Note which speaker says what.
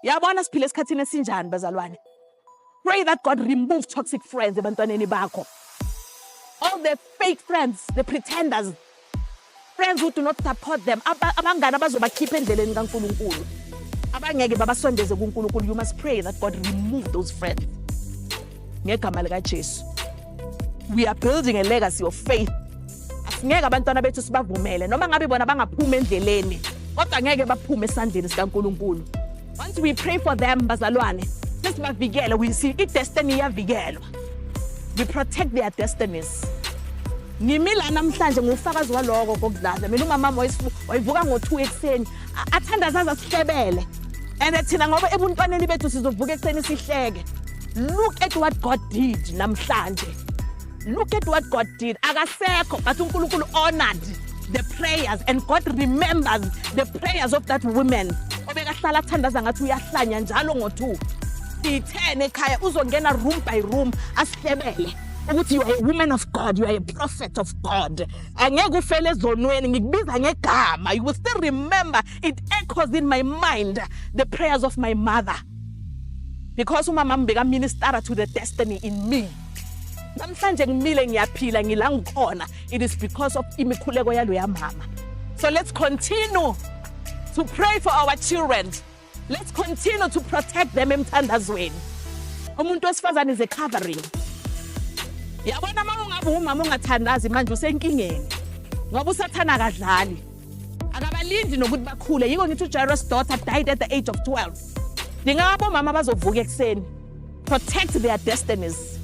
Speaker 1: Yabona siphila esikhathini esinjani, bazalwane? Pray that God remove toxic friends ebantwaneni bakho. All the fake friends, the pretenders, friends who do not support them, abangani abazobakhipha endleleni kaNkulunkulu, abangeke babasondeze kuNkulunkulu. You must pray that God remove those friends. Ngegama likaJesu. We are building a legacy of faith. Asingeke abantwana bethu sibavumele noma ngabe bona bangaphuma endleleni, kodwa ngeke baphume esandleni sikaNkulunkulu. Once we pray for them, bazalwane, sesibavikele, we see i-destiny iyavikelwa. We protect their destinies. Ngimi la namhlanje ngufakazi waloko kokudlala. Mina umama wayivuka ngo-2 ekuseni, athandaze aze asihlebele. And thina ngoba ebuntwaneni bethu sizovuka ekuseni sihleke. Look at what God did namhlanje. Look at what God did. Akasekho, but uNkulunkulu honored the prayers and God remembers the prayers of that woman. Obekahlala athandaza ngathi uyahlanya njalo ngo-2. Siyi-10 ekhaya, uzongena room by room asihlebele ukuthi you are a woman of God, you are a prophet of God. Angeke ufele ezonweni, ngikubiza ngegama. You will still remember, it echoes in my mind, the prayers of my mother. Because umama beka-minister to the destiny in me. Namhlanje ngimile, ngiyaphila, ngila ngikhona. It is because of imikhuleko yaloya mama. So let's continue to pray for our children. Let's continue to protect them emthandazweni. Umuntu wesifazane is a covering. Yabona, uma ungabe umama ongathandazi manje, usenkingeni. Ngoba uSathana akadlali. Akabalindi nokuthi bakhule. Yiko ngithi uJairus' daughter died at the age of 12. Dingabo mama bazovuka ekuseni. Protect their destinies.